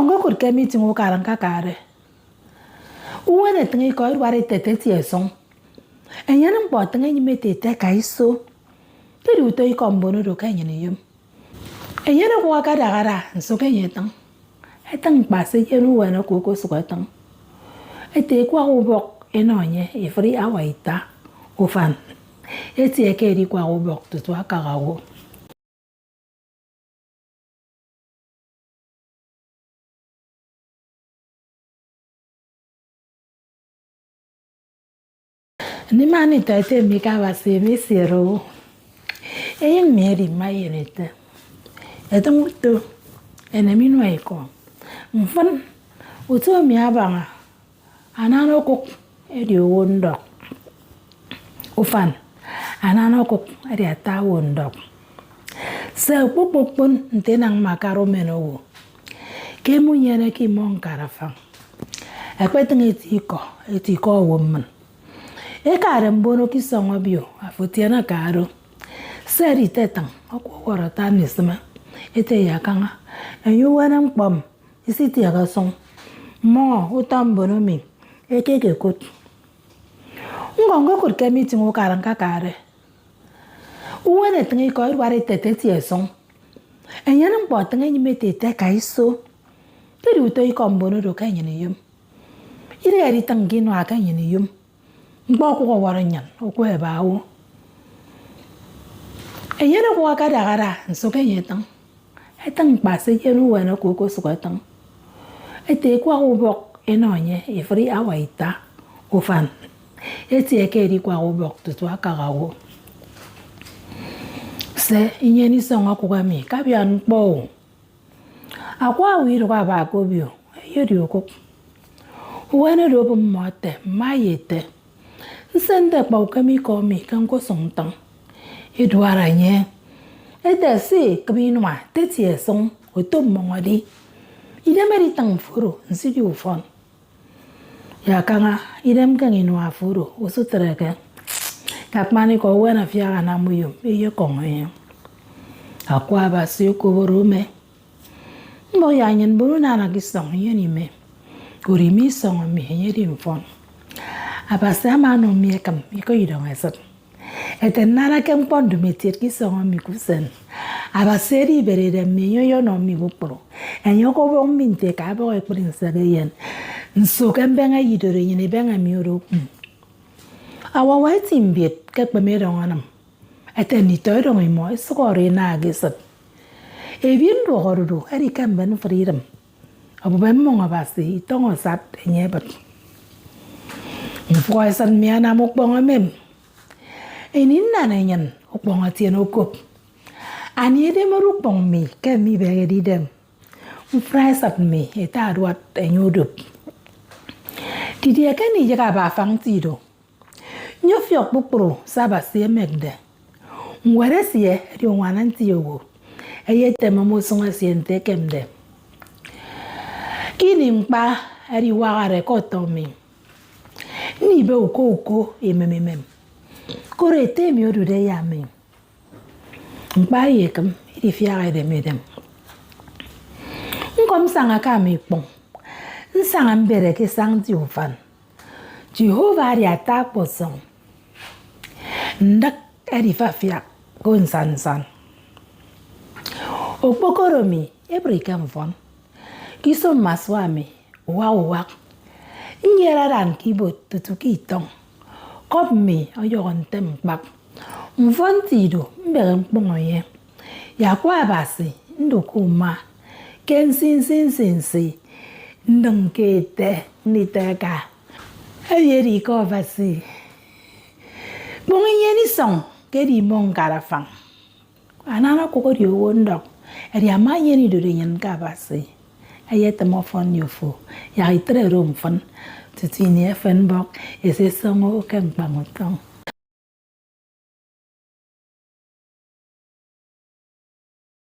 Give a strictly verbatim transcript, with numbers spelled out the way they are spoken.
Ñkokụt ke meeting ukara ñkakade. Uwen etịñ ikọ eduat etet eti ẹsụñ. Enyene ñkpọ etịñ enyịme etet eka iso. Kedi utọ ikọ mbon oro ke enyịn iyom. Enyene okụk akadahada nso ke enye etịñ. Etịñ ñkpa se eyen uwen oko okosụk etịñ. Ete ekwak ubọk enọ enye ifịri awa ita ufan. Etie ke edikwak ubọk tutu akaha owo. Ndimana ita ete mi ke Abasi emi esiere owo. Eyen mi edi mma eyen ete, etịñ uto enem inua ikọ. Mfịn, uto emi abaña anan okụk edi owo ndọk. Ufan, anan okụk edi ata owo ndọk. Se okpokpokpon nte enañ mme akara umen owo ke munyeneke imọ ñkarafañ. Ẹkpetịñ eti ikọ, eti ikọ owo mmịn. Ekade mbono ke isọñ obio, afo tiene aka oro. Se editetịñ, ọkwọwọrọ ata ndisịme. Ete ya kaña, enye uwene ñkpọ mi, isitiaha sụñ. Mmọñọ utọ mbono mi, ekekekot. Ñkọ ñkokụt ke meeting ukara ñkakade. Uwen etịñ ikọ eduat etet eti ẹsụñ. Enyene ñkpọ etịñ enyịme etet eka iso. Kedi utọ ikọ mbon oro ke enyịn iyom. Idịghe editịñ ke inua ke enyịn iyom. Ñkpọ okụk ọwọrọ nnyịn, okwe eba owo. Enyene okụk akadahada nso ke enye etịñ. Etịñ ñkpa se eyen uwen oko okosụk etịñ. Ete ekwak ubọk enọ enye ifịri awa ita ufan. Etie ke edikwak ubọk tutu akaha owo. Se inyene isọñ okụk emi, kabiat ñkpọ o. Akwa owo idụk aba ke obio, eyedi okụk. Uwen oro obụp mmọ ete, mma ye ete, nse nte kpa ukem ikọ mi ke ñkosụñ ntịñ. Eduara enye ete, si kịm inua, tetie ẹsụñ, oto mmọñ edi. Idem editịñ fo oro, nsidi ufọn. Ya kaña, idem ñkeñ inua fo oro, usutreke. Ke akpanikọ uwen afiak anam uyom, eyekọñ enye. Akwa Abasi okoboro ume. Mbọk ya nnyịn mbon unana ke isọñ, inyene ime. Koro ime isọñ emi enye edi mfọn. Abasi ama ọnọ mi ekịm ikọ idọñ esịt. Ete nnana ke ñkpọ ndomokiet ke isọñ emi ke usen. Abasi edi iberedem mi, enye ọyọnọ mi kpukpru. Enye ọkọbọñ mi nte ke abọk ekpri nsek eyen. Nso ke mbeñe ye idorenyin ebeñe mi oro okpum? Awawa eti mbiet ke ekpeme edọñ anam. Ete nditọ edọñ imọ esụk oro inaha ke esịt. Ebiet nduọk odudu edi ke mben mfri idịm. Obube mmọñ Abasi itọñọ asat enye ebịt. Mfụhọ esịt mi anam ukpọñ emem. Ini nnan enyịn ukpọñ etiene okop. Anie edemede ukpọñ mi ke mibehede idem? Mfra esịt mi ete aduat enye odop. Didie ke ndiyịk aba afañ nti ido? Nyọfiọk kpukpru se Abasi emekde. Ñwed esie edi uñwana nti owo. Eyetem omosụñ esie nte ekemde. Ke ini ñkpa ediwahare ke ọtọ mi, ndibe uko uko emem emem. Koro ete emi odude ye ami. Ñkpa eyekịm idifiak edem edem. Ñkọm nsaña ke ami ikpọñ. Nsaña mbere ke isañ nti ufan. Jehovah edi ata ọkpọsọñ. Ndịk edifafiak ko nsan nsan. Okpokoro mi ebre ke mfọn. Ke iso mme asua mi, uwak uwak. Nyere aran ke ibuot tutu ke itọñ. Kọp mi ọyọhọ ntem ñkpak. Mfọn nti ido mbehe ñkpọñ enye. Ye akwa Abasi ndụk uma ke nsinsi nsinsi. Ndịñ ke ete nditọ eka. Ebi edi ikọ Abasi. Kpọñ inyene isọñ ke edi imọ ñkarafañ. Anan okụk edi owo ndọk, edi ama enyene idorenyin ke Abasi. Eyetịm ọfọn ye ofo, yak itre oro mfịn, tutu ini efen mbọk esisọñ owo ke ñkpañ utọñ.